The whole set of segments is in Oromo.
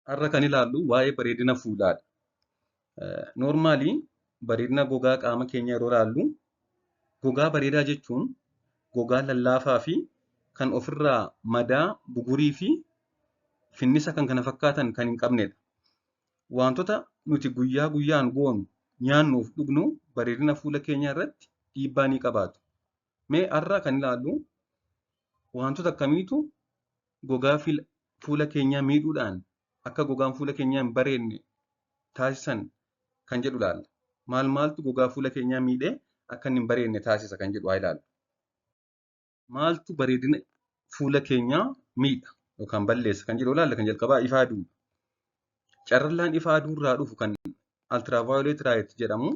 Har'a kan ilaallu waa'ee bareedina fuulaadha. Normally bareedina gogaa qaama keenyaa yeroo ilaallu, gogaa bareedaa jechuun gogaa lallaafaa fi kan ofirraa madaa, bugurii fi finnisa kan kana fakkaatan kan hin qabnedha. Wantoota nuti guyyaa guyyaan goonu, nyaannuuf dhugnu bareedina fuula keenyaa irratti dhiibbaa ni qabaatu. Mee har'a kan ilaallu wantoota akkamiitu gogaa fuula keenyaa miidhuudhaan akka gogaan fuula keenyaa hin bareedne taasisan kan jedhu ilaalla. Maal maaltu gogaa fuula keenyaa miidhee akka inni hin bareedne taasisa kan jedhu haa ilaallu. Maaltu bareedina fuula keenyaa miidha yookaan balleessa kan jedhu ilaalla. Kan jalqabaa ifa aduudha. Carrallaan ifa aduu irraa dhufu kan ultraviolet light jedhamu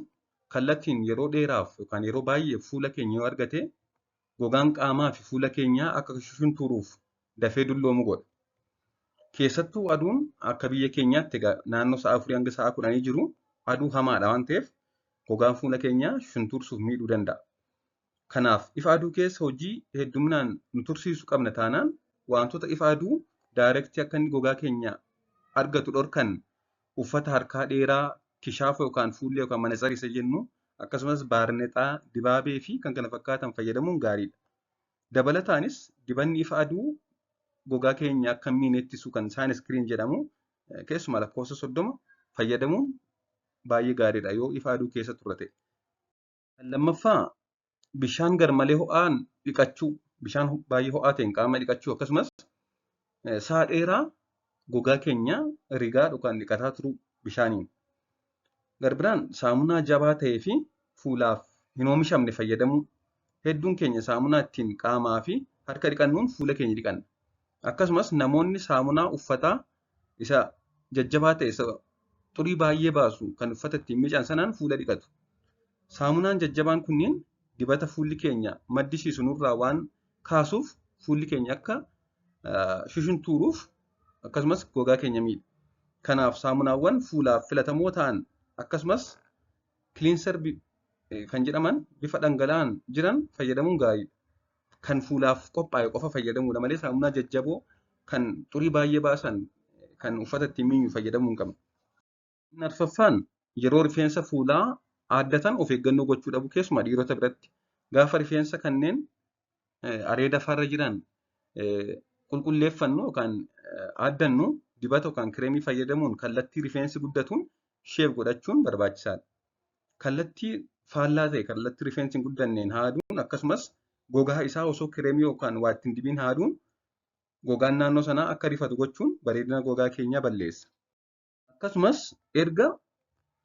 kallattiin yeroo dheeraaf yookaan yeroo baay'ee fuula keenya yoo argate, gogaan qaamaa fi fuula keenyaa akka shuntuuruuf dafee dulloomu godha. Keessattuu aduun akka biyya keenyaatti egaa naannoo sa'a 4 hanga sa'a 10 jiru aduu hamaadha waan ta'eef, gogaan fuula keenyaa shuntuursuuf miidhuu danda'a. Kanaaf ifa aduu keessa hojii hedduminaan nu tursiisu qabna taanaan, wantoota ifa aduu direct akka inni gogaa keenya argatu dhorkan, uffata harkaa dheeraa, kishaafa yookaan fuullee yookaan manatsarii isa jennu, akkasumas baarnexaa, dibaabee fi kan kana fakkaatan fayyadamuun gaariidha. Dabalataanis dibanni ifa aduu gogaa keenya akka hin miine ittisu kan sunscreen jedhamu, keessumaa lakkoofsa 30 fayyadamuun baay'ee gaariidha yoo ifa aduu keessa turre ta'e. Kan lammaffaa bishaan garmalee ho'aan dhiqachuu, bishaan baay'ee ho'aa ta'een qaama dhiqachuu, akkasumas sa'a dheeraa gogaa keenya rigaa yookaan dhiqataa turuu bishaaniin. Garbiraan saamunaa jabaa ta'ee fi fuulaaf hin oomishamne fayyadamuu. Hedduun keenya saamunaa ittiin qaamaa fi harka dhiqannuun fuula keenya dhiqanna. Akkasumas namoonni saamunaa uffataa isa jajjabaa ta'e, isa xurii baay'ee baasu kan uffata ittiin miican sanaan fuula dhiqatu. Saamunaan jajjabaan kunniin dibata fuulli keenya maddisiisu nurraa waan kaasuuf, fuulli keenya akka shushuntuuruuf akkasumas gogaa keenya miidha. Kanaaf saamunaawwan fuulaaf filatamoo ta'an, akkasumas cleanser kan jedhaman bifa dhangala'aan jiran fayyadamuun gaariidha. Kan fuulaaf qophaa'e qofa fayyadamuudha malee saamunaa jajjaboo kan xurii baay'ee baasan kan uffata ittiin miicnu fayyadamuu hin qabnu. Inni arfaffaan yeroo rifeensa fuulaa aaddatan of eeggannoo gochuu dhabu, keessumaa dhiirota biratti. Gaafa rifeensa kanneen areeda farra jiran qulqulleeffannu yookaan aaddannu, dibata yookaan kireemii fayyadamuun kallattii rifeensi guddatuun shave godhachuun barbaachisaadha. Kallattii faallaa ta'e, kallattii rifeensi hin guddanneen haaduun, akkasumas gogaa isaa osoo kireemii yookaan waa ittiin dibiin haaduun gogaan naannoo sanaa akka rifatu gochuun bareedina gogaa keenyaa balleessa. Akkasumas erga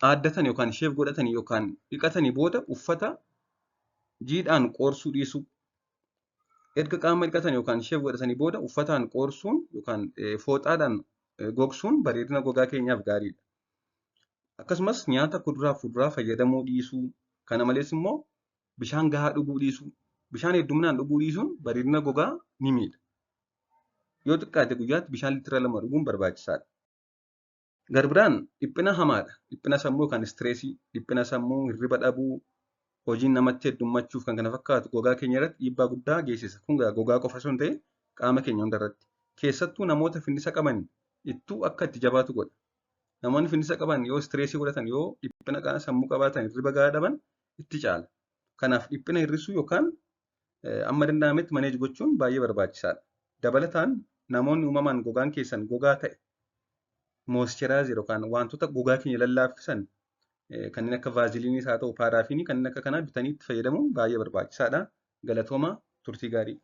aaddatan yookaan shave godhatanii yookaan dhiqatanii booda uffata jiidhaan qoorsuu dhiisuu. Erga qaama dhiqatan yookaan shave godhatanii booda uffataan qoorsuun yookaan fooxaadhaan gogsuun bareedina gogaa keenyaaf gaariidha. Akkasumas nyaata kuduraa fi fuduraa fayyadamuu dhiisuu. Kana malees immoo bishaan gahaa dhuguu dhiisuu. Bishaan hedduminaan dhuguu dhiisuun bareedina gogaa ni miidha. Yoo xiqqaate guyyaatti bishaan liitira 2 dhuguun barbaachisaadha. Garbiraan dhiphina hamaadha. Dhiphina sammuu yookaan stress, dhiphina sammuu, hirriba dhabuu, hojiin namatti heddummachuuf kan kana fakkaatu gogaa keenya irratti dhiibbaa guddaa geessisa. Kun gogaa qofa osoo hin ta'in qaama keenya hunda irratti. Keessattuu namoota finnisa qaban ittuu akka itti jabaatu godha. Namoonni finnisa qaban yoo stress godhatan, yoo dhiphina sammuu qabaatan, hirriba gahaa dhaban itti caala. Kanaaf dhiphina hir'isuu yookaan amma danda'ametti manage gochuun baay'ee barbaachisaadha. Dabalataan namoonni uumamaan gogaan keessan gogaa ta'e moisturizer yookaan wantoota gogaa keenya lallaaffisan kanneen akka vaaziliiniis haa ta'u paaraafiinii kanneen akka kanaa bitanii itti fayyadamuun baay'ee barbaachisaadha. Galatooma, turtii gaarii.